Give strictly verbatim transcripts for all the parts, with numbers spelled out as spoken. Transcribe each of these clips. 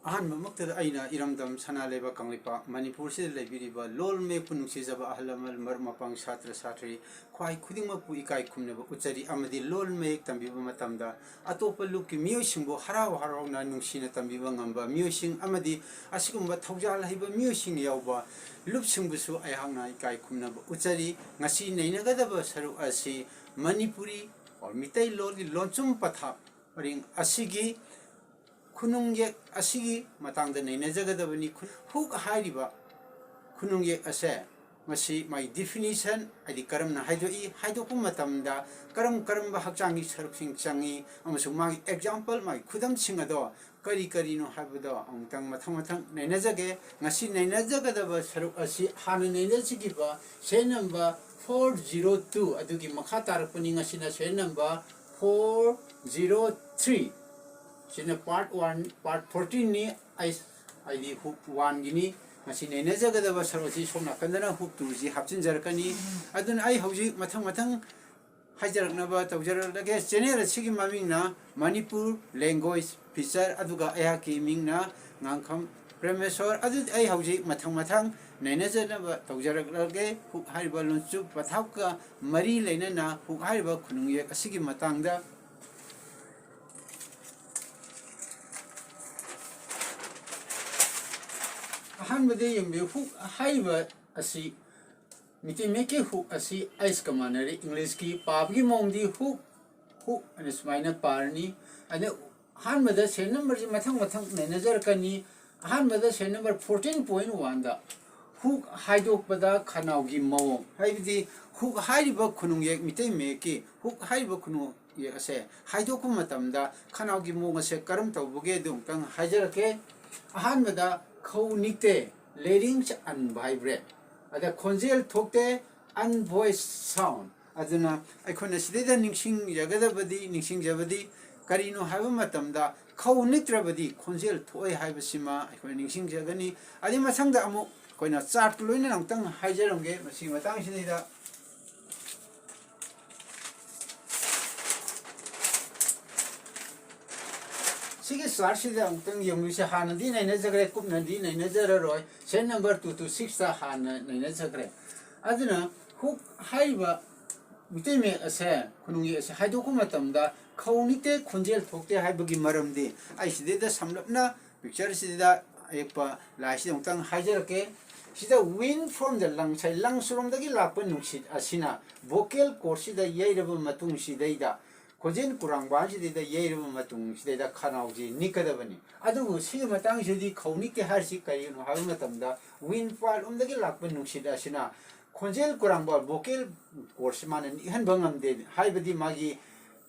ꯑꯍꯥꯟꯕꯃꯛꯇꯗ ꯑꯩꯅ ꯏꯔꯝꯗꯝ ꯁꯅꯥ ꯂꯩꯕꯥꯛ ꯀꯪꯂꯩꯄꯥꯛ ꯃꯅꯤꯄꯨꯔꯁꯤꯗ ꯂꯩꯕꯤꯔꯤꯕ ꯂꯣꯜ ꯃꯌꯦꯛꯄꯨ ꯅꯨꯡꯁꯤꯖꯕ ꯑꯍꯜ ꯂꯃꯟ, ꯃꯔꯨꯞ ꯃꯄꯥꯡ, ꯁꯥꯇ꯭ꯔ ꯁꯥꯇ꯭ꯔꯤ, ꯈ꯭ꯋꯥꯏ ꯈꯨꯗꯤꯡꯃꯛꯄꯨ ꯏꯀꯥꯏ ꯈꯨꯝꯅꯕ ꯎꯠꯆꯔꯤ ꯑꯃꯗꯤ ꯂꯣꯜ ꯃꯌꯦꯛ ꯇꯝꯕꯤꯕ ꯃꯇꯝꯗ ꯑꯇꯣꯞꯄ ꯂꯨꯞꯀꯤ ꯃꯤꯑꯣꯏꯁꯤꯡꯕꯨ ꯍꯔꯥꯎ ꯍꯔꯥꯎꯅ ꯅꯨꯡꯁꯤꯅ ꯇꯝꯕꯤꯕ ꯉꯝꯕ ꯃꯤꯑꯣꯏꯁꯤꯡ ꯑꯃꯗꯤ ꯑꯁꯤꯒꯨꯝꯕ ꯊꯧꯖꯥꯜ ꯍꯩꯕ ꯃꯤꯑꯣꯏꯁꯤꯡ ꯌꯥꯎꯕ ꯂꯨꯞꯁꯤꯡꯕꯨꯁꯨ ꯑꯩꯍꯥꯛꯅ ꯏꯀꯥꯏ ꯈꯨꯝꯅꯕ ꯎꯠꯆꯔꯤ꯫ ꯉꯁꯤ ꯅꯩꯅꯒꯗꯕ ꯁꯔꯨꯛ ꯑꯁꯤ ꯃꯅꯤꯄꯨꯔꯤ ꯑꯣꯔ ꯃꯤꯇꯩꯂꯣꯟꯒꯤ ꯂꯣꯟꯆꯨꯝ ꯄꯊꯥꯞ ꯄꯔꯤꯡ ꯑꯁꯤꯒꯤ ꯈꯨꯅꯨꯡ ꯌꯦꯛ ꯑꯁꯤꯒꯤ ꯃꯇꯥꯡꯗ ꯅꯩꯅꯖꯒꯗꯕꯅꯤ꯫ ꯈꯨ-, ꯍꯨꯛ ꯍꯥꯏꯔꯤꯕ ꯈꯨꯅꯨꯡ ꯌꯦꯛ ꯑꯁꯦ, ꯃꯁꯤ ꯃꯥꯒꯤ definition, ꯍꯥꯏꯗꯤ ꯀꯔꯝꯅ ꯍꯥꯏꯗꯣꯛꯏ, ꯍꯥꯏꯗꯣꯛꯄ ꯃꯇꯝꯗ ꯀꯔꯝ ꯀꯔꯝꯕ ꯍꯛꯆꯥꯡꯒꯤ ꯁꯔꯨꯛꯁꯤꯡ ꯆꯪꯏ, ꯑꯃꯁꯨꯡ ꯃꯥꯒꯤ example, ꯃꯥꯒꯤ ꯈꯨꯗꯝꯁꯤꯡ ꯑꯗꯣ ꯀꯔꯤ ꯀꯔꯤꯅꯣ ꯍꯥꯏꯕꯗꯣ ꯑꯃꯨꯛꯇꯪ ꯃꯊꯪ ꯃꯊꯪ ꯅꯩꯅꯖꯒꯦ꯫ ꯉꯁꯤ ꯅꯩꯅꯖꯒꯗꯕ ꯁꯔꯨꯛ ꯑꯁꯤ ꯍꯥꯟꯅ ꯅꯩꯅꯖꯈꯤꯕ serial number four zero two ꯑꯗꯨꯒꯤ ꯃꯈꯥ ꯇꯥꯔꯛꯄꯅꯤ꯫ ꯉꯁꯤꯅ serial number four zero three, ꯁꯤꯅ part one, part fourteenꯅꯤ꯫ ꯑꯩ, ꯍꯥꯏꯗꯤ ꯍꯨꯛ ꯋꯥꯟꯒꯤꯅꯤ꯫ ꯉꯁꯤ ꯅꯩꯅꯖꯒꯗꯕ ꯁꯔꯨꯛ ꯑꯁꯤ ꯁꯣꯝ ꯅꯥꯀꯟꯗꯅ ꯍꯨꯛ ꯇꯨꯁꯤ ꯍꯥꯞꯆꯤꯟꯖꯔꯛꯀꯅꯤ꯫ ꯑꯗꯨꯅ ꯑꯩ ꯍꯧꯖꯤꯛ ꯃꯊꯪ ꯃꯊꯪ ꯍꯥꯏꯖꯔꯛꯅꯕ ꯇꯧꯖꯔꯛꯂꯒꯦ꯫ Channel ꯑꯁꯤꯒꯤ ꯃꯃꯤꯡꯅ ꯃꯅꯤꯄꯨꯔ language feature, ꯑꯗꯨꯒ ꯑꯩꯍꯥꯛꯀꯤ ꯃꯤꯡꯅ ꯉꯥꯡꯈꯝ ꯄ꯭ꯔꯦꯃꯦꯁꯣꯔ꯫ ꯑꯗꯨꯗꯤ ꯑꯩ ꯍꯧꯖꯤꯛ ꯃꯊꯪ ꯃꯊꯪ ꯅꯩꯅꯖꯅꯕ ꯇꯧꯖꯔꯛꯂꯒꯦ꯫ ꯍꯨꯛ ꯍꯥꯏꯔꯤꯕ ꯂꯣꯟꯆꯨꯞ ꯄꯊꯥꯞꯀ ꯃꯔꯤ ꯂꯩꯅꯅ ꯍꯨꯛ ꯍꯥꯏꯔꯤꯕ ꯈꯨꯅꯨꯡ ꯌꯦꯛ ꯑꯁꯤꯒꯤ ꯃꯇꯥꯡꯗ꯫ ꯑꯍꯥꯟꯕꯗ ꯌꯦꯡꯕꯤꯌꯨ, ꯍꯨꯛ ꯍꯥꯏꯔꯤꯕ ꯑꯁꯤ, ꯃꯤꯇꯩ ꯃꯌꯦꯛꯀꯤ ꯍꯨꯛ ꯑꯁꯤ ꯑꯩꯁꯀ ꯃꯥꯟꯅꯔꯤ꯫ ꯏꯪꯂꯤꯁꯀꯤ ꯄꯥꯕꯒꯤ ꯃꯑꯣꯡꯗꯤ ꯍꯨꯛ, ꯍꯨꯛ ꯑꯅ ꯁꯨꯃꯥꯏꯅ ꯄꯥꯔꯅꯤ꯫ ꯑꯗ ꯑꯍꯥꯟꯕꯗ serial numberꯁꯤ ꯃꯊꯪ ꯃꯊꯪ ꯅꯩꯅꯖꯔꯛꯀꯅꯤ꯫ ꯑꯍꯥꯟꯕꯗ serial number fourteen point oneꯗ ꯍꯨꯛ ꯍꯥꯏꯗꯣꯛꯄꯗ ꯈꯅꯥꯎꯒꯤ ꯃꯑꯣꯡ, ꯍꯥꯏꯕꯗꯤ ꯍꯨꯛ ꯍꯥꯏꯔꯤꯕ ꯈꯨꯅꯨꯡ ꯌꯦꯛ, ꯃꯤꯇꯩ ꯃꯌꯦꯛꯀꯤ ꯍꯨꯛ ꯍꯥꯏꯔꯤꯕ ꯈꯨꯅꯨꯡ ꯌꯦꯛ ꯑꯁꯦ ꯍꯥꯏꯗꯣꯛꯄ ꯃꯇꯝꯗ ꯈꯅꯥꯎꯒꯤ ꯃꯑꯣꯡ ꯑꯁꯦ ꯀꯔꯝ ꯇꯧꯕꯒꯦ ꯑꯗꯨ ꯑꯃꯨꯛꯇꯪ ꯍꯥꯏꯖꯔꯛꯀꯦ꯫ ꯑꯍꯥꯟꯕꯗ ꯈꯧ ꯅꯤꯛꯇꯦ, larynx unvibrate, ꯑꯗ ꯈꯣꯟꯖꯦꯜ ꯊꯣꯛꯇꯦ, unvoiced sound꯫ ꯑꯗꯨꯅ ꯑꯩꯈꯣꯏꯅ ꯁꯤꯗꯩꯗ ꯅꯤꯡꯁꯤꯡꯖꯒꯗꯕꯗꯤ, ꯅꯤꯡꯁꯤꯡꯖꯕꯗꯤ ꯀꯔꯤꯅꯣ ꯍꯥꯏꯕ ꯃꯇꯝꯗ, ꯈꯧ ꯅꯤꯛꯇ꯭ꯔꯕꯗꯤ ꯈꯣꯟꯖꯦꯜ ꯊꯣꯛꯑꯣꯏ ꯍꯥꯏꯕꯁꯤꯃ ꯑꯩꯈꯣꯏꯅ ꯅꯤꯡꯁꯤꯡꯖꯒꯅꯤ꯫ ꯑꯗꯩ ꯃꯊꯪꯗ ꯑꯃꯨꯛ ꯑꯩꯈꯣꯏꯅ chartꯀ ꯂꯣꯏꯅꯅ ꯑꯃꯨꯛꯇꯪ ꯍꯥꯏꯖꯔꯝꯒꯦ ꯃꯁꯤꯒꯤ ꯃꯇꯥꯡꯁꯤꯗꯩꯗ꯫ ꯁꯤꯒꯤ ꯆꯥꯔꯠꯁꯤꯗ ꯑꯃꯨꯛꯇꯪ ꯌꯦꯡꯕꯤꯁꯦ꯫ ꯍꯥꯟꯅꯗꯤ ꯅꯩꯅꯖꯈ꯭ꯔꯦ, ꯀꯨꯞꯅꯗꯤ ꯅꯩꯅꯖꯔꯔꯣꯏ꯫ Serial number two to six ꯇ ꯍꯥꯟꯅ ꯅꯩꯅꯖꯈ꯭ꯔꯦ꯫ ꯑꯗꯨꯅ ꯍꯨꯛ ꯍꯥꯏꯔꯤꯕ ꯃꯩꯇꯩ ꯃꯌꯦꯛ ꯑꯁꯦ, ꯈꯨꯅꯨꯡꯒꯤ ꯑꯁꯦ ꯍꯥꯏꯗꯣꯛꯄ ꯃꯇꯝꯗ ꯈꯧ ꯅꯤꯛꯇꯦ, ꯈꯣꯟꯖꯦꯜ ꯊꯣꯛꯇꯦ ꯍꯥꯏꯕꯒꯤ ꯃꯔꯝꯗꯤ ꯑꯩ ꯁꯤꯗꯩꯗ ꯁꯝꯂꯞꯅ ꯄꯤꯛꯆꯔꯁꯤꯗ ꯑꯌꯦꯛꯄ ꯂꯥꯏꯁꯤꯗ ꯑꯃꯨꯛꯇꯪ ꯍꯥꯏꯖꯔꯛꯀꯦ꯫ ꯁꯤꯗ wind from the lung side, lungs ꯔꯣꯝꯗꯒꯤ ꯂꯥꯛꯄ ꯅꯨꯡꯁꯤꯠ ꯑꯁꯤꯅ vocal cord ꯁꯤꯗ ꯌꯩꯔꯕ ꯃꯇꯨꯡꯁꯤꯗꯩꯗ, ꯈꯣꯟꯖꯦꯜ ꯀꯨꯔꯥꯡꯕꯥꯟꯁꯤꯗꯩꯗ ꯌꯩꯔꯕ ꯃꯇꯨꯡꯁꯤꯗꯩꯗ ꯈꯅꯥꯎꯁꯤ ꯅꯤꯛꯀꯗꯕꯅꯤ꯫ ꯑꯗꯨꯕꯨ ꯁꯤꯒꯤ ꯃꯇꯥꯡꯁꯤꯗꯤ ꯈꯧ ꯅꯤꯛꯇꯦ ꯍꯥꯏꯔꯤꯁꯤ ꯀꯔꯤꯒꯤꯅꯣ ꯍꯥꯏꯕ ꯃꯇꯝꯗ, wind ꯄꯥꯟꯂꯣꯝꯗꯒꯤ ꯂꯥꯛꯄ ꯅꯨꯡꯁꯤꯠ ꯑꯁꯤꯅ ꯈꯣꯟꯖꯦꯜ ꯀꯨꯔꯥꯡꯕꯥꯟ, vocal cord ꯁꯤ ꯃꯥꯅ ꯅꯤꯛꯍꯟꯕ ꯉꯝꯗꯦ꯫ ꯍꯥꯏꯕꯗꯤ ꯃꯥꯒꯤ,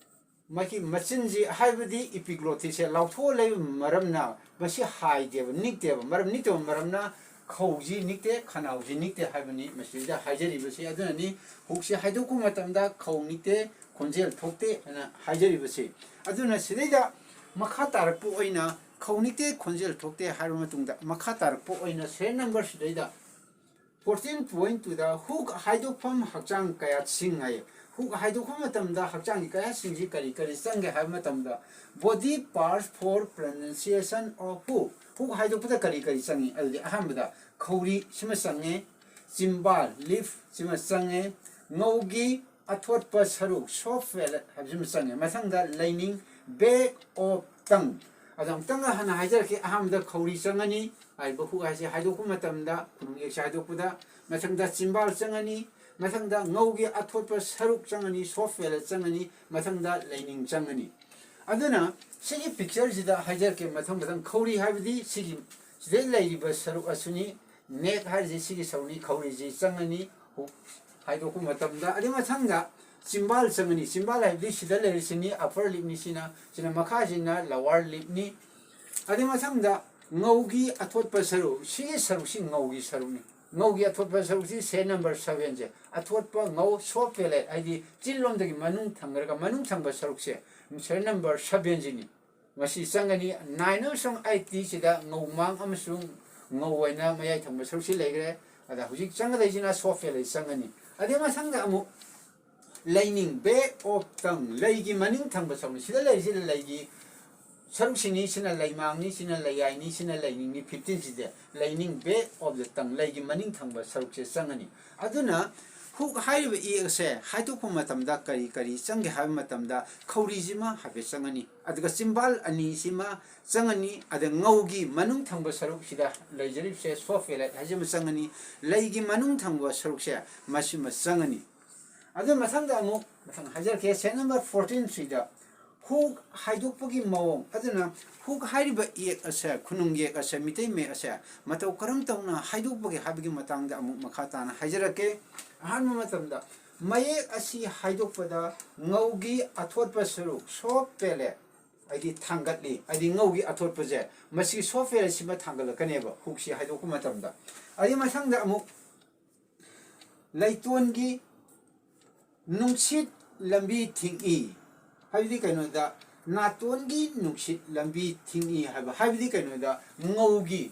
ꯃꯥꯒꯤ ꯃꯆꯤꯟꯁꯤ, ꯍꯥꯏꯕꯗꯤ epiglottis ꯁꯦ ꯂꯥꯎꯊꯣꯛꯑ ꯂꯩꯕ ꯃꯔꯝꯅ ꯃꯁꯤ ꯍꯥꯏꯗꯦꯕ, ꯅꯤꯛꯇꯦꯕ꯫ ꯃꯔꯝ ꯅꯤꯛꯇꯕ ꯃꯔꯝꯅ ꯈꯧꯁꯤ ꯅꯤꯛꯇꯦ, ꯈꯅꯥꯎꯁꯤ ꯅꯤꯛꯇꯦ ꯍꯥꯏꯕꯅꯤ ꯃꯁꯤꯗ ꯍꯥꯏꯖꯔꯤꯕꯁꯤ꯫ ꯑꯗꯨꯅꯅꯤ ꯍꯨꯛꯁꯤ ꯍꯥꯏꯗꯣꯛꯄ ꯃꯇꯝꯗ ꯈꯧ ꯅꯤꯛꯇꯦ, ꯈꯣꯟꯖꯦꯜ ꯊꯣꯛꯇꯦ ꯍꯥꯏꯅ ꯍꯥꯏꯖꯔꯤꯕꯁꯤ꯫ ꯑꯗꯨꯅ ꯁꯤꯗꯩꯗ ꯃꯈꯥ ꯇꯥꯔꯛꯄ ꯑꯣꯏꯅ ꯈꯧ ꯅꯤꯛꯇꯦ, ꯈꯣꯟꯖꯦꯜ ꯊꯣꯛꯇꯦ ꯍꯥꯏꯔꯕ ꯃꯇꯨꯡꯗ, ꯃꯈꯥ ꯇꯥꯔꯛꯄ ꯑꯣꯏꯅ ꯁꯦꯔꯤꯌꯦꯜ ꯅꯝꯕꯔ ꯁꯤꯗꯩꯗ fourteen point two ꯗ ꯍꯨꯛ ꯍꯥꯏꯗꯣꯛꯐꯝ ꯍꯛꯆꯥꯡ ꯀꯌꯥꯠꯁꯤꯡ ꯍꯥꯏꯌꯦ꯫ ꯍꯨꯛ ꯍꯥꯏꯗꯣꯛꯄ ꯃꯇꯝꯗ ꯍꯛꯆꯥꯡꯒꯤ ꯀꯌꯥꯠꯁꯤꯡꯁꯤ ꯀꯔꯤ ꯀꯔꯤ ꯆꯪꯒꯦ ꯍꯥꯏꯕ ꯃꯇꯝꯗ, body parts for pronunciation of hook. Hook ꯍꯥꯏꯗꯣꯛꯄꯗ ꯀꯔꯤ ꯀꯔꯤ ꯆꯪꯏ? ꯑꯗꯨꯗꯤ ꯑꯍꯥꯟꯕꯗ ꯈꯧꯔꯤ ꯁꯤꯃ ꯆꯪꯉꯦ, ꯆꯤꯝꯕꯥꯜ, lip, ꯁꯤꯃ ꯆꯪꯉꯦ, ꯉꯧꯒꯤ ꯑꯊꯣꯠꯄ ꯁꯔꯨꯛ, soft palate ꯍꯥꯏꯕꯁꯤꯃ ꯆꯪꯉꯦ꯫ ꯃꯊꯪꯗ ꯂꯩꯅꯤꯡ, back of tongue꯫ ꯑꯗꯣ ꯑꯃꯨꯛꯇꯪꯒ ꯍꯟꯅ ꯍꯥꯏꯖꯔꯛꯀꯦ꯫ ꯑꯍꯥꯟꯕꯗ ꯈꯧꯔꯤ ꯆꯪꯉꯅꯤ, ꯍꯥꯏꯔꯤꯕ ꯍꯨꯛ ꯍꯥꯏꯁꯦ ꯍꯥꯏꯗꯣꯛꯄ ꯃꯇꯝꯗ, ꯈꯨꯅꯨꯡ ꯌꯦꯛꯁꯦ ꯍꯥꯏꯗꯣꯛꯄꯗ꯫ ꯃꯊꯪꯗ ꯆꯤꯝꯕꯥꯜ ꯆꯪꯉꯅꯤ, ꯃꯊꯪꯗ ꯉꯧꯒꯤ ꯑꯊꯣꯠꯄ ꯁꯔꯨꯛ ꯆꯪꯉꯅꯤ, soft palate ꯆꯪꯉꯅꯤ, ꯃꯊꯪꯗ ꯂꯩꯅꯤꯡ ꯆꯪꯉꯅꯤ꯫ ꯑꯗꯨꯅ ꯁꯤꯒꯤ ꯄꯤꯛꯆꯔꯁꯤꯗ ꯍꯥꯏꯖꯔꯛꯀꯦ, ꯃꯊꯪ ꯃꯊꯪ꯫ ꯈꯧꯔꯤ ꯍꯥꯏꯕꯗꯤ ꯁꯤꯒꯤ, ꯁꯤꯗꯩ ꯂꯩꯔꯤꯕ ꯁꯔꯨꯛ ꯑꯁꯤꯅꯤ꯫ Neck ꯍꯥꯏꯔꯤꯁꯤ ꯁꯤꯒꯤ ꯁꯔꯨꯛꯅꯤ, ꯈꯧꯔꯤꯁꯤ ꯆꯪꯉꯅꯤ ꯍꯨꯛ ꯍꯥꯏꯗꯣꯛꯄ ꯃꯇꯝꯗ꯫ ꯑꯗꯨ ꯃꯊꯪꯗ ꯆꯤꯝꯕꯥꯜ ꯆꯪꯉꯅꯤ꯫ ꯆꯤꯝꯕꯥꯜ ꯍꯥꯏꯕꯗꯤ ꯁꯤꯗ ꯂꯩꯔꯤꯁꯤꯅꯤ, upper lip ꯅꯤ ꯁꯤꯅ, ꯁꯤꯅ ꯃꯈꯥꯁꯤꯅ lower lip ꯅꯤ꯫ ꯑꯗꯨ ꯃꯊꯪꯗ ꯉꯧꯒꯤ ꯑꯊꯣꯠꯄ ꯁꯔꯨꯛ, ꯁꯤꯒꯤ ꯁꯔꯨꯛꯁꯤ ꯉꯧꯒꯤ ꯁꯔꯨꯛꯅꯤ꯫ ꯉꯧꯒꯤ ꯑꯊꯣꯠꯄ ꯁꯔꯨꯛꯁꯤ ꯁꯦꯔꯤꯌꯦꯜ ꯅꯝꯕꯔ seven ꯁꯦ꯫ ꯑꯊꯣꯠꯄ ꯉꯧ, soft palate ꯍꯥꯏꯗꯤ ꯆꯤꯟꯂꯣꯝꯗꯒꯤ ꯃꯅꯨꯡ ꯊꯪꯈ꯭ꯔꯒ ꯃꯅꯨꯡ ꯊꯪꯕ ꯁꯔꯨꯛꯁꯦ ꯁꯦꯔꯤꯌꯦꯜ ꯅꯝꯕꯔ seven ꯁꯤꯅꯤ꯫ ꯃꯁꯤ ꯆꯪꯒꯅꯤ꯫ Nine ꯑꯃꯁꯨꯡ eight ꯁꯤꯗ ꯉꯧ ꯃꯥꯡ ꯑꯃꯁꯨꯡ ꯉꯧ ꯑꯣꯏꯅ ꯃꯌꯥꯏ ꯊꯪꯕ ꯁꯔꯨꯛꯁꯤ ꯂꯩꯈ꯭ꯔꯦ꯫ ꯑꯗ ꯍꯧꯖꯤꯛ ꯆꯪꯒꯗꯣꯏꯁꯤꯅ soft palate ꯆꯪꯒꯅꯤ꯫ ꯑꯗꯩ ꯃꯊꯪꯗ ꯑꯃꯨꯛ ꯂꯩꯅꯤꯡ, back of tongue, ꯂꯩꯒꯤ ꯃꯅꯤꯡ ꯊꯪꯕ ꯁꯔꯨꯛꯅꯤ꯫ ꯁꯤꯗ ꯂꯩꯔꯤꯁꯤꯅ ꯂꯩꯒꯤ ꯁꯔꯨꯛꯁꯤꯅꯤ, ꯁꯤꯅ ꯂꯩꯃꯥꯡꯅꯤ, ꯁꯤꯅ ꯂꯩꯌꯥꯏꯅꯤ, ꯁꯤꯅ ꯂꯩꯅꯤꯡꯅꯤ, ꯐꯤꯐꯇꯤꯟꯁꯤꯗꯤ ꯂꯩꯅꯤꯡ, back of the tongue, ꯂꯩꯒꯤ ꯃꯅꯤꯡ ꯊꯪꯕ ꯁꯔꯨꯛꯁꯦ ꯆꯪꯉꯅꯤ꯫ ꯑꯗꯨꯅ hook ꯍꯥꯏꯔꯤꯕ ꯏꯌꯦꯛ ꯑꯁꯦ ꯍꯥꯏꯗꯣꯛꯄ ꯃꯇꯝꯗ ꯀꯔꯤ ꯀꯔꯤ ꯆꯪꯒꯦ ꯍꯥꯏꯕ ꯃꯇꯝꯗ ꯈꯧꯔꯤꯁꯤꯃ ꯍꯥꯏꯐꯦꯠ ꯆꯪꯉꯅꯤ, ꯑꯗꯨꯒ ꯆꯤꯝꯕꯥꯜ ꯑꯅꯤꯁꯤꯃ ꯆꯪꯉꯅꯤ, ꯑꯗ ꯉꯧꯒꯤ ꯃꯅꯨꯡ ꯊꯪꯕ ꯁꯔꯨꯛꯁꯤꯗ ꯂꯩꯖꯔꯤꯕꯁꯦ soft palate ꯍꯥꯏꯁꯤꯃ ꯆꯪꯉꯅꯤ, ꯂꯩꯒꯤ ꯃꯅꯨꯡ ꯊꯪꯕ ꯁꯔꯨꯛꯁꯦ ꯃꯁꯤꯃ ꯆꯪꯉꯅꯤ꯫ ꯑꯗꯨ ꯃꯊꯪꯗ ꯑꯃꯨꯛ ꯃꯊꯪ ꯍꯥꯏꯖꯔꯛꯀꯦ, set number fourteen ꯁꯤꯗ hook ꯍꯥꯏꯗꯣꯛꯄꯒꯤ ꯃꯑꯣꯡ꯫ ꯑꯗꯨꯅ hook ꯍꯥꯏꯔꯤꯕ ꯏꯌꯦꯛ ꯑꯁꯦ, ꯈꯨꯅꯨꯡ ꯌꯦꯛ ꯑꯁꯦ, ꯃꯤꯇꯩ ꯃꯌꯦꯛ ꯑꯁꯦ ꯃꯇꯧ ꯀꯔꯝ ꯇꯧꯅ ꯍꯥꯏꯗꯣꯛꯄꯒꯦ ꯍꯥꯏꯕꯒꯤ ꯃꯇꯥꯡꯗ ꯑꯃꯨꯛ ꯃꯈꯥ ꯇꯥꯅ ꯍꯥꯏꯖꯔꯛꯀꯦ꯫ ꯑꯍꯥꯟꯕ ꯃꯇꯝꯗ ꯃꯌꯦꯛ ꯑꯁꯤ ꯍꯥꯏꯗꯣꯛꯄꯗ ꯉꯧꯒꯤ ꯑꯊꯣꯠꯄ ꯁꯔꯨꯛ, soft palate, ꯍꯥꯏꯗꯤ ꯊꯥꯡꯒꯠꯂꯤ, ꯍꯥꯏꯗꯤ ꯉꯧꯒꯤ ꯑꯊꯣꯠꯄꯁꯦ, ꯃꯁꯤ soft palate ꯁꯤꯃ ꯊꯥꯡꯒꯠꯂꯛꯀꯅꯦꯕ hook ꯁꯤ ꯍꯥꯏꯗꯣꯛꯄ ꯃꯇꯝꯗ꯫ ꯑꯗꯨꯒꯤ ꯃꯊꯪꯗ ꯑꯃꯨꯛ ꯂꯩꯇꯣꯟꯒꯤ ꯅꯨꯡꯁꯤꯠ ꯂꯝꯕꯤ ꯊꯤꯡꯏ ꯍꯥꯏꯕꯗꯤ ꯀꯩꯅꯣꯗ, ꯅꯥꯇꯣꯟꯒꯤ ꯅꯨꯡꯁꯤꯠ ꯂꯝꯕꯤ ꯊꯤꯡꯏ ꯍꯥꯏꯕ, ꯍꯥꯏꯕꯗꯤ ꯀꯩꯅꯣꯗ, ꯉꯧꯒꯤ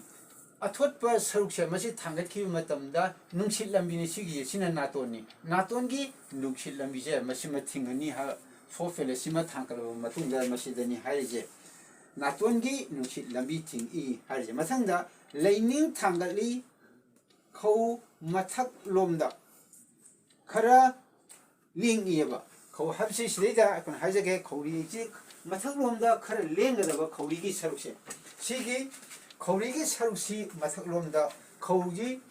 ꯑꯊꯣꯠꯄ ꯁꯔꯨꯛꯁꯦ ꯃꯁꯤ ꯊꯥꯡꯒꯠꯈꯤꯕ ꯃꯇꯝꯗ ꯅꯨꯡꯁꯤꯠ ꯂꯝꯕꯤꯅꯤ, ꯁꯤꯒꯤ, ꯁꯤꯅ ꯅꯥꯇꯣꯟꯅꯤ꯫ ꯅꯥꯇꯣꯟꯒꯤ ꯅꯨꯡꯁꯤꯠ ꯂꯝꯕꯤꯁꯦ ꯃꯁꯤꯃ ꯊꯤꯡꯉꯅꯤ ꯍꯥꯏ, soft palate ꯁꯤꯃ ꯊꯥꯡꯒꯠꯂꯕ ꯃꯇꯨꯡꯗ ꯃꯁꯤꯗꯅꯤ ꯍꯥꯏꯔꯤꯁꯦ꯫ ꯅꯥꯇꯣꯟꯒꯤ ꯅꯨꯡꯁꯤꯠ ꯂꯝꯕꯤ ꯊꯤꯡꯏ ꯍꯥꯏꯔꯤꯁꯦ꯫ ꯃꯊꯪꯗ ꯂꯩꯅꯤꯡ ꯊꯥꯡꯒꯠꯂꯤ, ꯈꯧ ꯃꯊꯛꯂꯣꯝꯗ ꯈꯔ ꯂꯦꯡꯉꯤꯑꯕ꯫ ꯈꯧ ꯍꯥꯏꯕꯁꯤ ꯁꯤꯗꯩꯗ ꯑꯩꯈꯣꯏꯅ ꯍꯥꯏꯖꯒꯦ, ꯈꯧꯔꯤꯁꯤ ꯃꯊꯛꯂꯣꯝꯗ ꯈꯔ ꯂꯦꯡꯒꯗꯕ ꯈꯧꯔꯤꯒꯤ ꯁꯔꯨꯛꯁꯦ, ꯁꯤꯒꯤ ꯈꯧꯔꯤꯒꯤ ꯁꯔꯨꯛꯁꯤ ꯃꯊꯛꯂꯣꯝꯗ, ꯈꯧꯒꯤ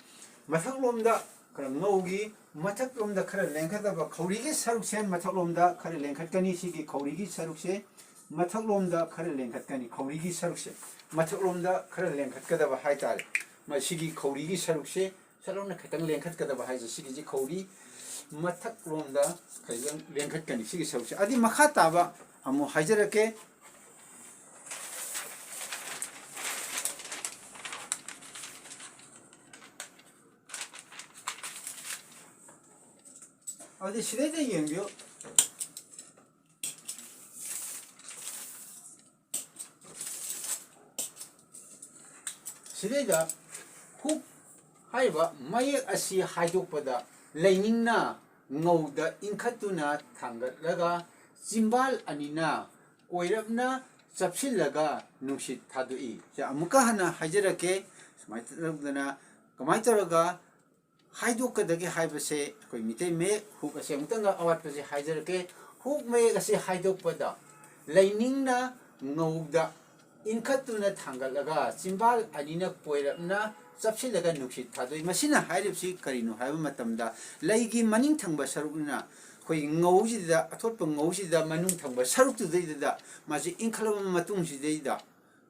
ꯃꯊꯛꯂꯣꯝꯗ ꯈꯔ ꯉꯧꯒꯤ, ꯃꯊꯛꯂꯣꯝꯗ ꯈꯔ ꯂꯦꯡꯒꯗꯕ ꯈꯧꯔꯤꯒꯤ ꯁꯔꯨꯛꯁꯦ ꯃꯊꯛꯂꯣꯝꯗ ꯈꯔ ꯂꯦꯡꯈꯠꯀꯅꯤ꯫ ꯁꯤꯒꯤ ꯈꯧꯔꯤꯒꯤ ꯁꯔꯨꯛꯁꯦ ꯃꯊꯛꯂꯣꯝꯗ ꯈꯔ ꯂꯦꯡꯈꯠꯀꯅꯤ꯫ ꯈꯧꯔꯤꯒꯤ ꯁꯔꯨꯛꯁꯦ ꯃꯊꯛꯂꯣꯝꯗ ꯈꯔ ꯂꯦꯡꯈꯠꯀꯗꯕ ꯍꯥꯏꯇꯥꯔꯦ꯫ ꯃꯁꯤꯒꯤ ꯈꯧꯔꯤꯒꯤ ꯁꯔꯨꯛꯁꯦ ꯁꯠꯂꯧꯅ ꯈꯤꯇꯪ ꯂꯦꯡꯈꯠꯀꯗꯕ ꯍꯥꯏꯁꯦ, ꯁꯤꯒꯤꯁꯤ ꯈꯧꯔꯤ ꯃꯊꯛꯂꯣꯝꯗ ꯈꯤꯇꯪ ꯂꯦꯡꯈꯠꯀꯅꯤ, ꯁꯤꯒꯤ ꯁꯔꯨꯛꯁꯦ꯫ ꯑꯗꯨꯗꯤ ꯃꯈꯥ ꯇꯥꯕ ꯑꯃꯨꯛ ꯍꯥꯏꯖꯔꯛꯀꯦ꯫ ꯑꯗꯨꯗꯤ ꯁꯤꯗꯩꯗ ꯌꯦꯡꯕꯤꯌꯨ꯫ ꯁꯤꯗꯩꯗ hook ꯍꯥꯏꯔꯤꯕ ꯃꯌꯦꯛ ꯑꯁꯤ ꯍꯥꯏꯗꯣꯛꯄꯗ ꯂꯩꯅꯤꯡꯅ ꯉꯧꯗ ꯏꯟꯈꯠꯇꯨꯅ ꯊꯥꯡꯒꯠꯂꯒ ꯆꯤꯝꯕꯥꯜ ꯑꯅꯤꯅ ꯀꯣꯏꯔꯞꯅ ꯆꯞꯁꯤꯜꯂꯒ ꯅꯨꯡꯁꯤꯠ ꯊꯥꯗꯣꯛꯏ꯫ ꯁꯦ ꯑꯃꯨꯛꯀ ꯍꯟꯅ ꯍꯥꯏꯖꯔꯛꯀꯦ꯫ ꯁꯨꯃꯥꯏꯅ ꯇꯧꯗꯅ ꯀꯃꯥꯏꯅ ꯇꯧꯔꯒ ꯍꯥꯏꯗꯣꯛꯀꯗꯒꯦ ꯍꯥꯏꯕꯁꯦ ꯑꯩꯈꯣꯏ ꯃꯤꯇꯩ ꯃꯌꯦꯛ ꯍꯨꯛ ꯑꯁꯦ ꯑꯃꯨꯛꯇꯪꯒ ꯑꯋꯥꯠꯄꯁꯦ ꯍꯥꯏꯖꯔꯛꯀꯦ꯫ ꯍꯨꯛ ꯃꯌꯦꯛ ꯑꯁꯤ ꯍꯥꯏꯗꯣꯛꯄꯗ ꯂꯩꯅꯤꯡꯅ ꯉꯧꯗ ꯏꯟꯈꯠꯇꯨꯅ ꯊꯥꯡꯒꯠꯂꯒ ꯆꯤꯝꯕꯥꯜ ꯑꯅꯤꯅ ꯀꯣꯏꯔꯞꯅ ꯆꯞꯁꯤꯜꯂꯒ ꯅꯨꯡꯁꯤꯠ ꯊꯥꯗꯣꯛꯏ꯫ ꯃꯁꯤꯅ ꯍꯥꯏꯔꯤꯕꯁꯤ ꯀꯔꯤꯅꯣ ꯍꯥꯏꯕ ꯃꯇꯝꯗ ꯂꯩꯒꯤ ꯃꯅꯤꯡ ꯊꯪꯕ ꯁꯔꯨꯛꯅ ꯑꯩꯈꯣꯏꯒꯤ ꯉꯧꯁꯤꯗ, ꯑꯊꯣꯠꯄ ꯉꯧꯁꯤꯗ ꯃꯅꯨꯡ ꯊꯪꯕ ꯁꯔꯨꯛꯇꯨꯗꯩꯗꯨꯗ ꯃꯥꯁꯤ ꯏꯟꯈꯠꯂꯕ ꯃꯇꯨꯡꯁꯤꯗꯩꯗ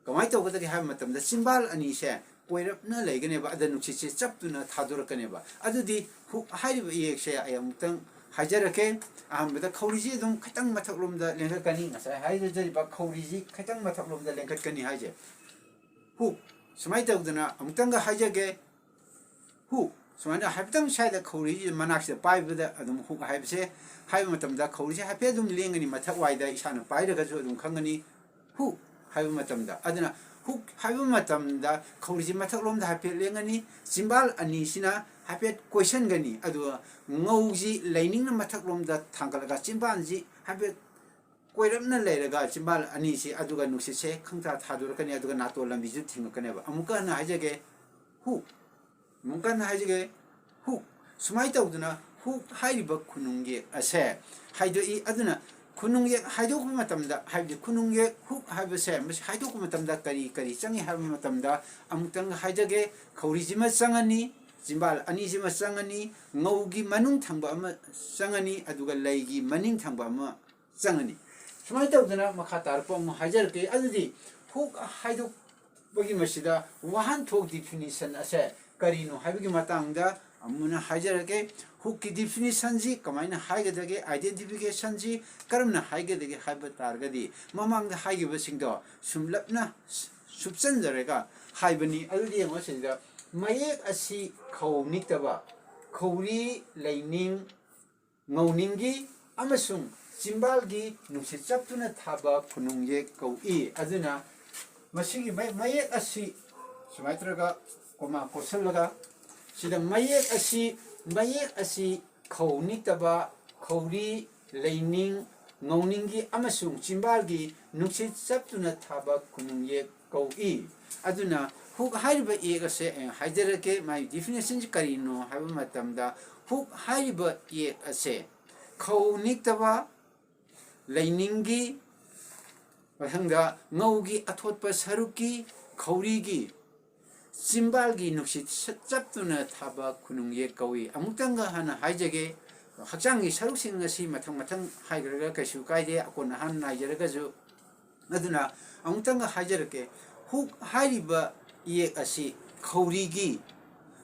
ꯀꯃꯥꯏꯅ ꯇꯧꯒꯗꯒꯦ ꯍꯥꯏꯕ ꯃꯇꯝꯗ ꯆꯤꯝꯕꯥꯜ ꯑꯅꯤꯁꯦ ꯀꯣꯏꯔꯞꯅ ꯂꯩꯒꯅꯦꯕ, ꯑꯗ ꯅꯨꯡꯁꯤꯠꯁꯦ ꯆꯞꯇꯨꯅ ꯊꯥꯗꯣꯔꯛꯀꯅꯦꯕ꯫ ꯑꯗꯨꯗꯤ ꯍꯨꯛ ꯍꯥꯏꯔꯤꯕ ꯏꯌꯦꯛꯁꯦ ꯑꯩ ꯑꯃꯨꯛꯇꯪ ꯍꯥꯏꯖꯔꯛꯀꯦ꯫ ꯑꯍꯥꯟꯕꯗ ꯈꯧꯔꯤꯁꯤ ꯑꯗꯨꯝ ꯈꯤꯇꯪ ꯃꯊꯛꯂꯣꯝꯗ ꯂꯦꯡꯈꯠꯀꯅꯤ, ꯉꯁꯥꯏ ꯍꯥꯏꯖꯔꯤꯕ ꯈꯧꯔꯤꯁꯤ ꯈꯤꯇꯪ ꯃꯊꯛꯂꯣꯝꯗ ꯂꯦꯡꯈꯠꯀꯅꯤ ꯍꯥꯏꯁꯦ꯫ ꯍꯨꯛ ꯁꯨꯃꯥꯏꯅ ꯇꯧꯗꯅ ꯑꯃꯨꯛꯇꯪꯒ ꯍꯥꯏꯖꯒꯦ꯫ ꯍꯨꯛ ꯁꯨꯃꯥꯏꯅ ꯍꯥꯏꯐꯦꯠꯇꯪ ꯁ꯭ꯋꯥꯏꯗ ꯈꯧꯔꯤꯁꯤ ꯃꯅꯥꯛꯁꯤꯗ ꯄꯥꯏꯕꯗ ꯑꯗꯨꯝ ꯍꯨꯛ ꯍꯥꯏꯕꯁꯦ ꯍꯥꯏꯕ ꯃꯇꯝꯗ ꯈꯧꯔꯤꯁꯦ ꯍꯥꯏꯐꯦꯠ ꯑꯗꯨꯝ ꯂꯦꯡꯒꯅꯤ, ꯃꯊꯛ ꯋꯥꯏꯗ ꯏꯁꯥꯅ ꯄꯥꯏꯔꯒꯁꯨ ꯑꯗꯨꯝ ꯈꯪꯒꯅꯤ꯫ ꯍꯨꯛ ꯍꯥꯏꯕ ꯃꯇꯝꯗ, ꯑꯗꯨꯅ ꯍꯨꯛ ꯍꯥꯏꯕ ꯃꯇꯝꯗ ꯈꯧꯔꯤꯁꯤ ꯃꯊꯛꯂꯣꯝꯗ ꯍꯥꯏꯐꯦꯠ ꯂꯦꯡꯒꯅꯤ, ꯆꯤꯝꯕꯥꯜ ꯑꯅꯤꯁꯤꯅ ꯍꯥꯏꯐꯦꯠ ꯀꯣꯏꯁꯟꯒꯅꯤ, ꯑꯗꯨꯒ ꯉꯧꯁꯤ ꯂꯩꯅꯤꯡꯅ ꯃꯊꯛꯂꯣꯝꯗ ꯊꯥꯡꯒꯠꯂꯒ ꯆꯤꯝꯕꯥꯜꯁꯤ ꯍꯥꯏꯐꯦꯠ ꯀꯣꯏꯔꯞꯅ ꯂꯩꯔꯒ ꯆꯤꯝꯕꯥꯜ ꯑꯅꯤꯁꯤ ꯑꯗꯨꯒ ꯅꯨꯡꯁꯤꯠꯁꯦ ꯈꯪꯊꯥ ꯊꯥꯗꯣꯔꯛꯀꯅꯤ, ꯑꯗꯨꯒ ꯅꯥꯇꯣꯟ ꯂꯝꯕꯤꯁꯨ ꯊꯤꯡꯉꯛꯀꯅꯦꯕ꯫ ꯑꯃꯨꯛꯀ ꯍꯟꯅ ꯍꯥꯏꯖꯒꯦ, ꯍꯨꯛ꯫ ꯑꯃꯨꯛꯀ ꯍꯟꯅ ꯍꯥꯏꯖꯒꯦ, ꯍꯨꯛ꯫ ꯁꯨꯃꯥꯏꯅ ꯇꯧꯗꯅ ꯍꯨꯛ ꯍꯥꯏꯔꯤꯕ ꯈꯨꯅꯨꯡ ꯌꯦꯛ ꯑꯁꯦ ꯍꯥꯏꯗꯣꯛꯏ꯫ ꯑꯗꯨꯅ ꯈꯨꯅꯨꯡ ꯌꯦꯛ ꯍꯥꯏꯗꯣꯛꯄ ꯃꯇꯝꯗ, ꯍꯥꯏꯕꯗꯤ ꯈꯨꯅꯨꯡ ꯌꯦꯛ ꯍꯨꯛ ꯍꯥꯏꯕꯁꯦ ꯃꯁꯤ ꯍꯥꯏꯗꯣꯛꯄ ꯃꯇꯝꯗ ꯀꯔꯤ ꯀꯔꯤ ꯆꯪꯏ ꯍꯥꯏꯕ ꯃꯇꯝꯗ ꯑꯃꯨꯛꯇꯪ ꯍꯥꯏꯖꯒꯦ, ꯈꯧꯔꯤꯁꯤꯃ ꯆꯪꯉꯅꯤ, ꯆꯤꯝꯕꯥꯜ ꯑꯅꯤꯁꯤꯃ ꯆꯪꯉꯅꯤ, ꯉꯧꯒꯤ ꯃꯅꯨꯡ ꯊꯪꯕ ꯑꯃ ꯆꯪꯉꯅꯤ, ꯑꯗꯨꯒ ꯂꯩꯒꯤ ꯃꯅꯤꯡ ꯊꯪꯕ ꯑꯃ ꯆꯪꯉꯅꯤ꯫ ꯁꯨꯃꯥꯏꯅ ꯇꯧꯗꯅ ꯃꯈꯥ ꯇꯥꯔꯛꯄ ꯑꯃꯨꯛ ꯍꯥꯏꯖꯔꯛꯀꯦ꯫ ꯑꯗꯨꯗꯤ ꯍꯨꯛ ꯍꯥꯏꯗꯣꯛꯄꯒꯤ ꯃꯁꯤꯗ ꯋꯥꯍꯟꯊꯣꯛ definition ꯑꯁꯦ ꯀꯔꯤꯅꯣ ꯍꯥꯏꯕꯒꯤ ꯃꯇꯥꯡꯗ ꯑꯃꯨꯛ ꯍꯟꯅ ꯍꯥꯏꯖꯔꯛꯀꯦ꯫ ꯍꯨꯛꯀꯤ definitionꯁꯤ ꯀꯃꯥꯏꯅ ꯍꯥꯏꯒꯗꯒꯦ, identificationꯁꯤ ꯀꯔꯝꯅ ꯍꯥꯏꯒꯗꯒꯦ ꯍꯥꯏꯕ ꯇꯥꯔꯒꯗꯤ ꯃꯃꯥꯡꯗ ꯍꯥꯏꯈꯤꯕꯁꯤꯡꯗꯣ ꯁꯨꯝꯂꯞꯅ ꯁꯨꯞꯆꯟꯖꯔꯒ ꯍꯥꯏꯕꯅꯤ꯫ ꯑꯗꯨꯗꯤ ꯌꯦꯡꯉꯣ ꯁꯤꯗ ꯃꯌꯦꯛ ꯑꯁꯤ ꯈꯧ ꯅꯤꯛꯇꯕ, ꯈꯧꯔꯤ, ꯂꯩꯅꯤꯡ, ꯉꯧꯅꯤꯡꯒꯤ ꯑꯃꯁꯨꯡ ꯆꯤꯝꯕꯥꯜꯒꯤ ꯅꯨꯡꯁꯤꯠ ꯆꯞꯇꯨꯅ ꯊꯥꯕ ꯈꯨꯅꯨꯡ ꯌꯦꯛ ꯀꯧꯏ꯫ ꯑꯗꯨꯅ ꯃꯁꯤꯒꯤ ꯃꯌꯦꯛ ꯑꯁꯤ ꯁꯨꯃꯥꯏꯅ ꯇꯧꯔꯒ ꯀꯣꯃꯥ ꯀꯣꯠꯁꯤꯜꯂꯒ ꯁꯤꯗ ꯃꯌꯦꯛ ꯑꯁꯤ, ꯃꯌꯦꯛ ꯑꯁꯤ ꯈꯧ ꯅꯤꯛꯇꯕ, ꯈꯧꯔꯤ, ꯂꯩꯅꯤꯡ, ꯉꯧꯅꯤꯡꯒꯤ ꯑꯃꯁꯨꯡ ꯆꯤꯝꯕꯥꯜꯒꯤ ꯅꯨꯡꯁꯤꯠ ꯆꯞꯇꯨꯅ ꯊꯥꯕ ꯈꯨꯅꯨꯡ ꯌꯦꯛ ꯀꯧꯏ꯫ ꯑꯗꯨꯅ hook ꯍꯥꯏꯔꯤꯕ ꯌꯦꯛ ꯑꯁꯦ, ꯑꯦ, ꯍꯥꯏꯖꯔꯛꯀꯦ, ꯃꯥꯒꯤ definition ꯁꯤ ꯀꯔꯤꯅꯣ ꯍꯥꯏꯕ ꯃꯇꯝꯗ, hook ꯍꯥꯏꯔꯤꯕ ꯌꯦꯛ ꯑꯁꯦ ꯈꯧ ꯅꯤꯛꯇꯕ ꯂꯩꯅꯤꯡꯒꯤ, ꯃꯊꯪꯗ ꯉꯧꯒꯤ ꯑꯊꯣꯠꯄ ꯁꯔꯨꯛꯀꯤ, ꯈꯧꯔꯤꯒꯤ, ꯆꯤꯝꯕꯥꯜꯒꯤ ꯅꯨꯡꯁꯤꯠ ꯆꯞꯇꯨꯅ ꯊꯥꯕ ꯈꯨꯅꯨꯡ ꯌꯦꯛ ꯀꯧꯏ꯫ ꯑꯃꯨꯛꯇꯪꯒ ꯍꯥꯟꯅ ꯍꯥꯏꯖꯒꯦ, ꯍꯛꯆꯥꯡꯒꯤ ꯁꯔꯨꯛꯁꯤꯡ ꯑꯁꯤ ꯃꯊꯪ ꯃꯊꯪ ꯍꯥꯏꯈ꯭ꯔꯒ ꯀꯩꯁꯨ ꯀꯥꯏꯗꯦ, ꯑꯀꯣꯟ ꯑꯍꯥꯟ ꯅꯥꯏꯖꯔꯒꯁꯨ꯫ ꯑꯗꯨꯅ ꯑꯃꯨꯛꯇꯪꯒ ꯍꯥꯏꯖꯔꯛꯀꯦ, hook ꯍꯥꯏꯔꯤꯕ ꯌꯦꯛ ꯑꯁꯤ ꯈꯧꯔꯤꯒꯤ,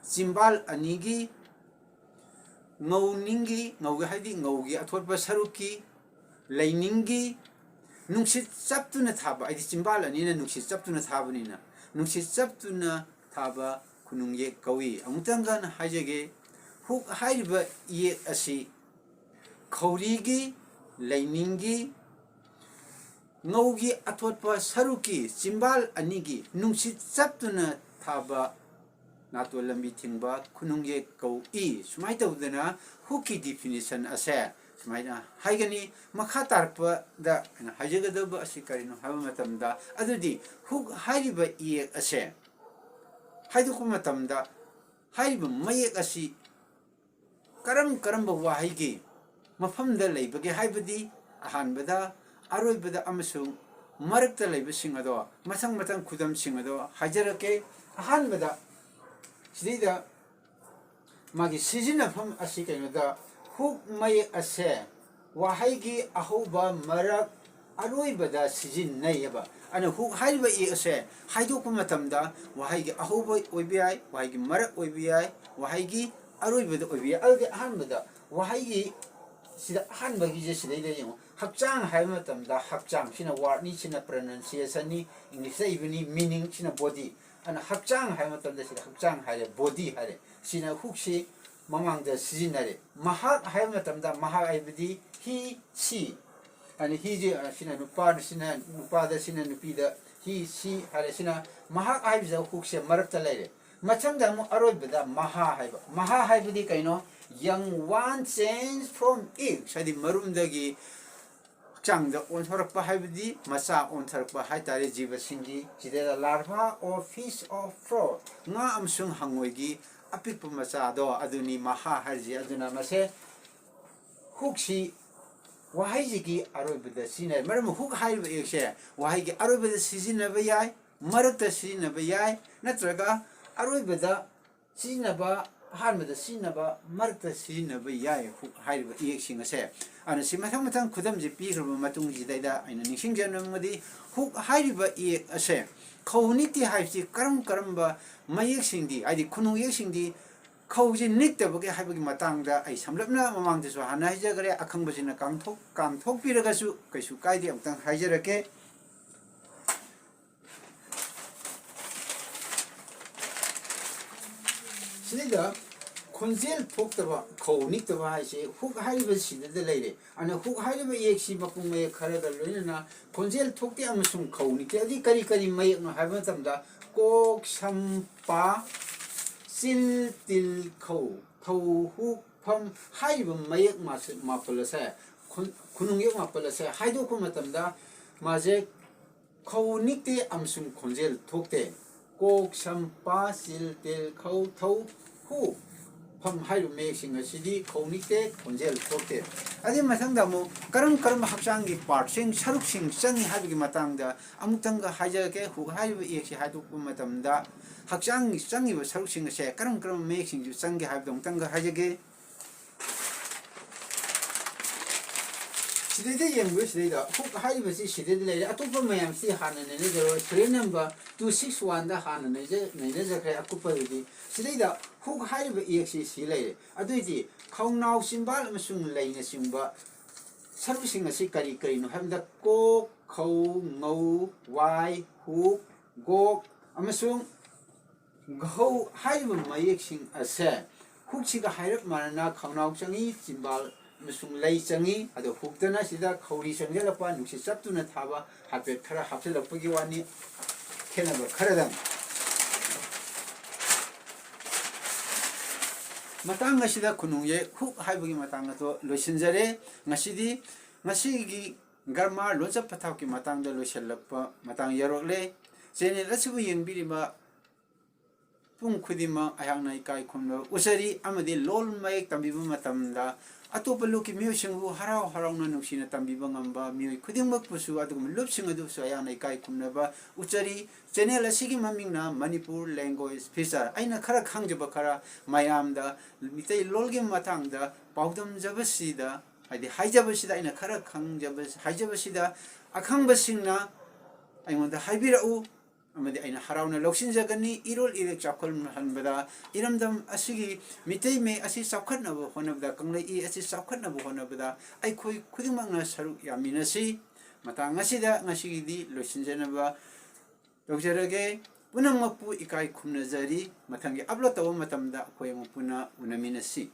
ꯆꯤꯝꯕꯥꯜ ꯑꯅꯤꯒꯤ, ꯉꯧꯅꯤꯡꯒꯤ, ꯉꯧꯒꯦ ꯍꯥꯏꯗꯤ ꯉꯧꯒꯤ ꯑꯊꯣꯠꯄ ꯁꯔꯨꯛꯀꯤ, ꯂꯩꯅꯤꯡꯒꯤ, ꯅꯨꯡꯁꯤꯠ ꯆꯞꯇꯨꯅ ꯊꯥꯕ, ꯍꯥꯏꯗꯤ ꯆꯤꯝꯕꯥꯜ ꯑꯅꯤꯅ ꯅꯨꯡꯁꯤꯠ ꯆꯞꯇꯨꯅ ꯊꯥꯕꯅꯤꯅ, ꯅꯨꯡꯁꯤꯠ ꯆꯞꯇꯨꯅ ꯊꯥꯕ ꯈꯨꯅꯨꯡ ꯌꯦꯛ ꯀꯧꯏ꯫ ꯑꯃꯨꯛꯇꯪꯒ ꯍꯥꯏꯖꯒꯦ, hook ꯍꯥꯏꯔꯤꯕ ꯌꯦꯛ ꯑꯁꯤ ꯈꯧꯔꯤꯒꯤ, ꯂꯩꯅꯤꯡꯒꯤ, ꯉꯧꯒꯤ ꯑꯊꯣꯠꯄ ꯁꯔꯨꯛꯀꯤ, ꯆꯤꯝꯕꯥꯜ ꯑꯅꯤꯒꯤ ꯅꯨꯡꯁꯤꯠ ꯆꯞꯇꯨꯅ ꯊꯥꯕ ꯅꯥꯇꯣꯟ ꯂꯝꯕꯤ ꯊꯤꯡꯕ ꯈꯨꯅꯨꯡ ꯌꯦꯛ ꯀꯧꯏ꯫ ꯁꯨꯃꯥꯏꯅ ꯇꯧꯗꯅ hook ꯀꯤ definition ꯑꯁꯦ ꯁꯨꯃꯥꯏꯅ ꯍꯥꯏꯒꯅꯤ꯫ ꯃꯈꯥ ꯇꯥꯔꯛꯄꯗ ꯑꯩꯅ ꯍꯥꯏꯖꯒꯗꯕ ꯑꯁꯤ ꯀꯔꯤꯅꯣ ꯍꯥꯏꯕ ꯃꯇꯝꯗ, ꯑꯗꯨꯗꯤ hook ꯍꯥꯏꯔꯤꯕ ꯏꯌꯦꯛ ꯑꯁꯦ ꯍꯥꯏꯗꯣꯛꯄ ꯃꯇꯝꯗ, ꯍꯥꯏꯔꯤꯕ ꯃꯌꯦꯛ ꯑꯁꯤ ꯀꯔꯝ ꯀꯔꯝꯕ ꯋꯥꯍꯩꯒꯤ ꯃꯐꯝꯗ ꯂꯩꯕꯒꯦ ꯍꯥꯏꯕꯗꯤ, ꯑꯍꯥꯟꯕꯗ, ꯑꯔꯣꯏꯕꯗ ꯑꯃꯁꯨꯡ ꯃꯔꯛꯇ ꯂꯩꯕꯁꯤꯡ ꯑꯗꯣ, ꯃꯊꯪ ꯃꯊꯪ ꯈꯨꯗꯝꯁꯤꯡ ꯑꯗꯣ ꯍꯥꯏꯖꯔꯛꯀꯦ꯫ ꯑꯍꯥꯟꯕꯗ, ꯁꯤꯗꯩꯗ ꯃꯥꯒꯤ ꯁꯤꯖꯤꯟꯅꯐꯝ ꯑꯁꯤ ꯀꯩꯅꯣꯗ, hook ꯃꯌꯦꯛ ꯑꯁꯦ ꯋꯥꯍꯩꯒꯤ ꯑꯍꯧꯕ, ꯃꯔꯛ, ꯑꯔꯣꯏꯕꯗ ꯁꯤꯖꯤꯟꯅꯩꯑꯕ꯫ ꯑꯗꯨꯅ hook ꯍꯥꯏꯔꯤꯕ ꯏꯌꯦꯛ ꯑꯁꯦ ꯍꯥꯏꯗꯣꯛꯄ ꯃꯇꯝꯗ ꯋꯥꯍꯩꯒꯤ ꯑꯍꯧꯕ ꯑꯣꯏꯕ ꯌꯥꯏ, ꯋꯥꯍꯩꯒꯤ ꯃꯔꯛ ꯑꯣꯏꯕ ꯌꯥꯏ, ꯋꯥꯍꯩꯒꯤ ꯑꯔꯣꯏꯕꯗ ꯑꯣꯏꯕ ꯌꯥꯏ꯫ ꯑꯗꯨꯗꯤ ꯑꯍꯥꯟꯕꯗ ꯋꯥꯍꯩꯒꯤ ꯁꯤꯗ ꯑꯍꯥꯟꯕꯒꯤꯁꯦ ꯁꯤꯗꯩꯗ ꯌꯦꯡꯉꯣ꯫ ꯍꯛꯆꯥꯡ ꯍꯥꯏꯕ ꯃꯇꯝꯗ ꯍꯛꯆꯥꯡ, ꯁꯤꯅ word ꯅꯤ, ꯁꯤꯅ pronunciation ꯅꯤ, English ꯇ ꯏꯕꯅꯤ, meaning ꯁꯤꯅ body꯫ ꯑꯗꯨꯅ ꯍꯛꯆꯥꯡ ꯍꯥꯏꯕ ꯃꯇꯝꯗ ꯁꯤꯗ ꯍꯛꯆꯥꯡ ꯍꯥꯏꯔꯦ, body ꯍꯥꯏꯔꯦ꯫ ꯁꯤꯅ hook ꯁꯤ ꯃꯃꯥꯡꯗ ꯁꯤꯖꯤꯟꯅꯔꯦ꯫ ꯃꯍꯥꯛ ꯍꯥꯏꯕ ꯃꯇꯝꯗ ꯃꯍꯥꯛ ꯍꯥꯏꯕꯗꯤ he, she꯫ ꯑꯗꯨꯅ he ꯁꯤ, ꯑ, ꯁꯤꯅ ꯅꯨꯄꯥ, ꯁꯤꯅ ꯅꯨꯄꯥꯗ, ꯁꯤꯅ ꯅꯨꯄꯤꯗ, he, she ꯍꯥꯏꯔꯦ꯫ ꯁꯤꯅ ꯃꯍꯥꯛ ꯍꯥꯏꯕꯁꯤꯗ hook ꯁꯦ ꯃꯔꯛꯇ ꯂꯩꯔꯦ꯫ ꯃꯊꯪꯗ ꯑꯃꯨꯛ ꯑꯔꯣꯏꯕꯗ ꯃꯍꯥ ꯍꯥꯏꯕ꯫ ꯃꯍꯥ ꯍꯥꯏꯕꯗꯤ ꯀꯩꯅꯣ? Young one change from egg, ꯍꯥꯏꯗꯤ ꯃꯔꯨꯝꯗꯒꯤ ꯍꯛꯆꯥꯡꯗ ꯑꯣꯟꯊꯣꯔꯛꯄ ꯍꯥꯏꯕꯗꯤ ꯃꯆꯥ ꯑꯣꯟꯊꯣꯔꯛꯄ ꯍꯥꯏꯇꯥꯔꯦ꯫ ꯖꯤꯕꯁꯤꯡꯒꯤ ꯁꯤꯗꯩꯗ larva of fish of frogs, ꯉꯥ ꯑꯃꯁꯨꯡ ꯍꯪꯉꯣꯏꯒꯤ ꯑꯄꯤꯛꯄ ꯃꯆꯥꯗꯣ ꯑꯗꯨꯅꯤ ꯃꯍꯥ ꯍꯥꯏꯔꯤꯁꯦ꯫ ꯑꯗꯨꯅ ꯃꯁꯦ hookꯁꯤ ꯋꯥꯍꯩꯁꯤꯒꯤ ꯑꯔꯣꯏꯕꯗ ꯁꯤꯖꯤꯟꯅꯩ꯫ ꯃꯔꯝ hook ꯍꯥꯏꯔꯤꯕ ꯏꯌꯦꯛꯁꯦ ꯋꯥꯍꯩꯒꯤ ꯑꯔꯣꯏꯕꯗ ꯁꯤꯖꯤꯟꯅꯕ ꯌꯥꯏ, ꯃꯔꯛꯇ ꯁꯤꯖꯤꯟꯅꯕ ꯌꯥꯏ, ꯅꯠꯇ꯭ꯔꯒ ꯑꯔꯣꯏꯕꯗ ꯁꯤꯖꯤꯟꯅꯕ, ꯑꯍꯥꯟꯕꯗ ꯁꯤꯖꯤꯟꯅꯕ, ꯃꯔꯛꯇ ꯁꯤꯖꯤꯟꯅꯕ ꯌꯥꯏ hook ꯍꯥꯏꯔꯤꯕ ꯏꯌꯦꯛꯁꯤꯡ ꯑꯁꯦ꯫ ꯑꯗꯨꯅ ꯁꯤ ꯃꯊꯪ ꯃꯊꯪ ꯈꯨꯗꯝꯁꯦ ꯄꯤꯈ꯭ꯔꯕ ꯃꯇꯨꯡꯁꯤꯗꯩꯗ ꯑꯩꯅ ꯅꯤꯡꯁꯤꯡꯖꯅꯤꯡꯕꯗꯤ hook ꯍꯥꯏꯔꯤꯕ ꯏꯌꯦꯛ ꯑꯁꯦ ꯈꯧ ꯅꯤꯛꯇꯦ ꯍꯥꯏꯕꯁꯤ ꯀꯔꯝ ꯀꯔꯝꯕ ꯃꯌꯦꯛꯁꯤꯡꯗꯤ, ꯍꯥꯏꯗꯤ ꯈꯨꯅꯨꯡ ꯏꯌꯦꯛꯁꯤꯡꯗꯤ ꯈꯧꯁꯤ ꯅꯤꯛꯇꯕꯒꯦ ꯍꯥꯏꯕꯒꯤ ꯃꯇꯥꯡꯗ ꯑꯩ ꯁꯝꯂꯞꯅ ꯃꯃꯥꯡꯗꯁꯨ ꯍꯥꯟꯅ ꯍꯥꯏꯖꯈ꯭ꯔꯦ꯫ ꯑꯈꯪꯕꯁꯤꯅ ꯀꯥꯡꯊꯣꯛ-, ꯀꯥꯡꯊꯣꯛꯄꯤꯔꯒꯁꯨ ꯀꯩꯁꯨ ꯀꯥꯏꯗꯦ, ꯑꯃꯨꯛꯇꯪ ꯍꯥꯏꯖꯔꯛꯀꯦ꯫ ꯁꯤꯗꯩꯗ ꯈꯣꯟꯖꯦꯜ ꯊꯣꯛꯇꯕ, ꯈꯧ ꯅꯤꯛꯇꯕ ꯍꯥꯏꯁꯦ hook ꯍꯥꯏꯔꯤꯕꯁꯤꯗ ꯂꯩꯔꯦ꯫ ꯑꯗꯨꯅ hook ꯍꯥꯏꯔꯤꯕ ꯏꯌꯦꯛꯁꯤ ꯃꯄꯨꯡ ꯃꯌꯦꯛ ꯈꯔꯒ ꯂꯣꯏꯅꯅ ꯈꯣꯟꯖꯦꯜ ꯊꯣꯛꯇꯦ ꯑꯃꯁꯨꯡ ꯈꯧ ꯅꯤꯛꯇꯦ꯫ ꯑꯗꯨꯗꯤ ꯀꯔꯤ ꯀꯔꯤ ꯃꯌꯦꯛꯅꯣ ꯍꯥꯏꯕ ꯃꯇꯝꯗ ꯀꯣꯛ, ꯁꯝ, ꯄꯥ, ꯆꯤꯜ, ꯇꯤꯜ, ꯈꯧ, ꯊꯧ, ꯍꯨꯛ, ꯐꯝ ꯍꯥꯏꯔꯤꯕ ꯃꯌꯦꯛ ꯃꯥꯁꯦ, ꯃꯥꯄꯜ ꯑꯁꯦ, ꯈꯨꯟ-, ꯈꯨꯅꯨꯡ ꯌꯦꯛ ꯃꯥꯄꯜ ꯑꯁꯦ ꯍꯥꯏꯗꯣꯛꯄ ꯃꯇꯝꯗ ꯃꯥꯁꯦ ꯈꯧ ꯅꯤꯛꯇꯦ ꯑꯃꯁꯨꯡ ꯈꯣꯟꯖꯦꯜ ꯊꯣꯛꯇꯦ꯫ ꯀꯣꯛ, ꯁꯝ, ꯄꯥ, ꯆꯤꯜ, ꯇꯤꯜ, ꯈꯧ, ꯊꯧ, ꯍꯨ, ꯐꯝ ꯍꯥꯏꯔꯤꯕ ꯃꯌꯦꯛꯁꯤꯡ ꯑꯁꯤꯗꯤ ꯈꯧ ꯅꯤꯛꯇꯦ, ꯈꯣꯟꯖꯦꯜ ꯊꯣꯛꯇꯦ꯫ ꯑꯗꯨꯒꯤ ꯃꯊꯪꯗ ꯑꯃꯨꯛ ꯀꯔꯝ ꯀꯔꯝꯕ ꯍꯛꯆꯥꯡꯒꯤ ꯄꯥꯔꯠꯁꯤꯡ, ꯁꯔꯨꯛꯁꯤꯡ ꯆꯪꯏ ꯍꯥꯏꯕꯒꯤ ꯃꯇꯥꯡꯗ ꯑꯃꯨꯛꯇꯪꯒ ꯍꯥꯏꯖꯔꯛꯀꯦ꯫ ꯍꯨꯛ ꯍꯥꯏꯔꯤꯕ ꯏꯌꯦꯛꯁꯤ ꯍꯥꯏꯗꯣꯛꯄ ꯃꯇꯝꯗ ꯍꯛꯆꯥꯡꯒꯤ ꯆꯪꯉꯤꯕ ꯁꯔꯨꯛꯁꯤꯡ ꯑꯁꯦ ꯀꯔꯝ ꯀꯔꯝꯕ ꯃꯌꯦꯛꯁꯤꯡꯁꯨ ꯆꯪꯒꯦ ꯍꯥꯏꯕꯗꯣ ꯑꯃꯨꯛꯇꯪꯒ ꯍꯥꯏꯖꯒꯦ꯫ ꯁꯤꯗꯩꯗ ꯌꯦꯡꯕꯤꯌꯨ, ꯁꯤꯗꯩꯗ ꯍꯨꯛ ꯍꯥꯏꯔꯤꯕꯁꯤ ꯁꯤꯗꯩꯗ ꯂꯩꯔꯦ꯫ ꯑꯇꯣꯞꯄ ꯃꯌꯥꯝꯁꯤ ꯍꯥꯟꯅ ꯅꯩꯅꯖꯔꯣꯏ꯫ Serial number two six one ꯗ ꯍꯥꯟꯅ ꯅꯩꯖ-, ꯅꯩꯅꯖꯈ꯭ꯔꯦ ꯑꯀꯨꯞꯄꯗꯨꯗꯤ꯫ ꯁꯤꯗꯩꯗ ꯍꯨꯛ ꯍꯥꯏꯔꯤꯕ ꯏꯌꯦꯛꯁꯤ ꯁꯤ ꯂꯩꯔꯦ꯫ ꯑꯗꯨꯏꯗꯤ ꯈꯧꯅꯥꯎ, ꯆꯤꯝꯕꯥꯜ ꯑꯃꯁꯨꯡ ꯂꯩꯅꯆꯤꯡꯕ ꯁꯔꯨꯛꯁꯤꯡ ꯑꯁꯤ ꯀꯔꯤ ꯀꯔꯤꯅꯣ ꯍꯥꯏꯕꯗ ꯀꯣꯛ, ꯈꯧ, ꯉꯧ, ꯋꯥꯏ, ꯍꯨꯛ, ꯒꯣꯛ ꯑꯃꯁꯨꯡ ꯘꯧ ꯍꯥꯏꯔꯤꯕ ꯃꯌꯦꯛꯁꯤꯡ ꯑꯁꯦ ꯍꯨꯛꯁꯤꯒ ꯍꯥꯏꯔꯞ ꯃꯥꯟꯅꯅ ꯈꯧꯅꯥꯎ ꯆꯪꯉꯤ, ꯆꯤꯝꯕꯥꯜ ꯑꯃꯁꯨꯡ ꯂꯩ ꯆꯪꯉꯤ꯫ ꯑꯗꯣ ꯍꯨꯛꯇꯅ ꯁꯤꯗ ꯈꯧꯔꯤ ꯆꯪꯁꯤꯜꯂꯛꯄ, ꯅꯨꯡꯁꯤꯠ ꯆꯞꯇꯨꯅ ꯊꯥꯕ ꯍꯥꯏꯐꯦꯠ ꯈꯔ ꯍꯥꯞꯆꯤꯜꯂꯛꯄꯒꯤ ꯋꯥꯅꯤ, ꯈꯦꯠꯅꯕ ꯈꯔꯗꯪ꯫ ꯃꯇꯥꯡ ꯑꯁꯤꯗ ꯈꯨꯅꯨꯡ ꯌꯩ ꯍꯨꯛ ꯍꯥꯏꯕꯒꯤ ꯃꯇꯥꯡ ꯑꯗꯨ ꯂꯣꯏꯁꯤꯟꯖꯔꯦ꯫ ꯉꯁꯤꯗꯤ, ꯉꯁꯤꯒꯤ ꯒ꯭ꯔꯥꯃꯥꯔ, ꯂꯣꯟꯆꯠ ꯄꯊꯥꯞꯀꯤ ꯃꯇꯥꯡꯗ ꯂꯣꯏꯁꯤꯜꯂꯛꯄ ꯃꯇꯥꯡ ꯌꯧꯔꯛꯂꯦ꯫ ꯆꯦꯅꯦꯜ ꯑꯁꯤꯕꯨ ꯌꯦꯡꯕꯤꯔꯤꯕ ꯄꯨꯝ ꯈꯨꯗꯤꯡꯃꯛ ꯑꯩꯍꯥꯛꯅ ꯏꯀꯥꯏ ꯈꯨꯝꯅꯕ ꯎꯠꯆꯔꯤ, ꯑꯃꯗꯤ ꯂꯣꯜ ꯃꯌꯦꯛ ꯇꯝꯕꯤꯕ ꯃꯇꯝꯗ ꯑꯇꯣꯞꯄ ꯂꯨꯞꯀꯤ ꯃꯤꯑꯣꯏꯁꯤꯡꯕꯨ ꯍꯔꯥꯎ ꯍꯔꯥꯎꯅ ꯅꯨꯡꯁꯤꯅ ꯇꯝꯕꯤꯕ ꯉꯝꯕ ꯃꯤꯑꯣꯏ ꯈꯨꯗꯤꯡꯃꯛꯄꯨꯁꯨ ꯑꯗꯨꯒꯨꯝꯕ ꯂꯨꯞꯁꯤꯡ ꯑꯗꯨꯁꯨ ꯑꯩꯍꯥꯛꯅ ꯏꯀꯥꯏ ꯈꯨꯝꯅꯕ ꯎꯠꯆꯔꯤ꯫ ꯆꯦꯅꯦꯜ ꯑꯁꯤꯒꯤ ꯃꯃꯤꯡꯅ ꯃꯅꯤꯄꯨꯔ ꯂꯦꯡꯒ꯭ꯋꯦꯖ ꯐꯤꯆꯔ꯫ ꯑꯩꯅ ꯈꯔ ꯈꯪꯖꯕ ꯈꯔ ꯃꯌꯥꯝꯗ ꯃꯤꯇꯩ ꯂꯣꯜꯒꯤ ꯃꯇꯥꯡꯗ ꯄꯥꯎꯗꯝꯖꯕꯁꯤꯗ, ꯍꯥꯏꯗꯤ ꯍꯥꯏꯖꯕꯁꯤꯗ, ꯑꯩꯅ ꯈꯔ ꯈꯪꯖꯕ, ꯍꯥꯏꯖꯕꯁꯤꯗ ꯑꯈꯪꯕꯁꯤꯡꯅ ꯑꯩꯉꯣꯟꯗ ꯍꯥꯏꯕꯤꯔꯛꯎ, ꯑꯃꯗꯤ ꯑꯩꯅ ꯍꯔꯥꯎꯅ ꯂꯧꯁꯤꯟꯖꯒꯅꯤ꯫ ꯏꯔꯣꯜ ꯏꯌꯦꯛ ꯆꯥꯎꯈꯠꯍꯟꯕꯗ, ꯏꯔꯝꯗꯝ ꯑꯁꯤꯒꯤ ꯃꯤꯇꯩ ꯃꯌꯦꯛ ꯑꯁꯤ ꯆꯥꯎꯈꯠꯅꯕ ꯍꯣꯠꯅꯕꯗ, ꯀꯪꯂꯩ ꯏ ꯑꯁꯤ ꯆꯥꯎꯈꯠꯅꯕ ꯍꯣꯠꯅꯕꯗ ꯑꯩꯈꯣꯏ ꯈꯨꯗꯤꯡꯃꯛꯅ ꯁꯔꯨꯛ ꯌꯥꯃꯤꯟꯅꯁꯤ꯫ ꯃꯇꯥꯡ ꯑꯁꯤꯗ ꯉꯁꯤꯒꯤꯗꯤ ꯂꯣꯏꯁꯤꯟꯖꯅꯕ ꯇꯧꯖꯔꯒꯦ꯫ ꯄꯨꯝꯅꯃꯛꯄꯨ ꯏꯀꯥꯏ ꯈꯨꯝꯅꯖꯔꯤ꯫ ꯃꯊꯪꯒꯤ ꯑꯞꯂꯣꯗ ꯇꯧꯕ ꯃꯇꯝꯗ ꯑꯩꯈꯣꯏ ꯑꯃꯨꯛ ꯄꯨꯟꯅ ꯎꯅꯃꯤꯟꯅꯁꯤ꯫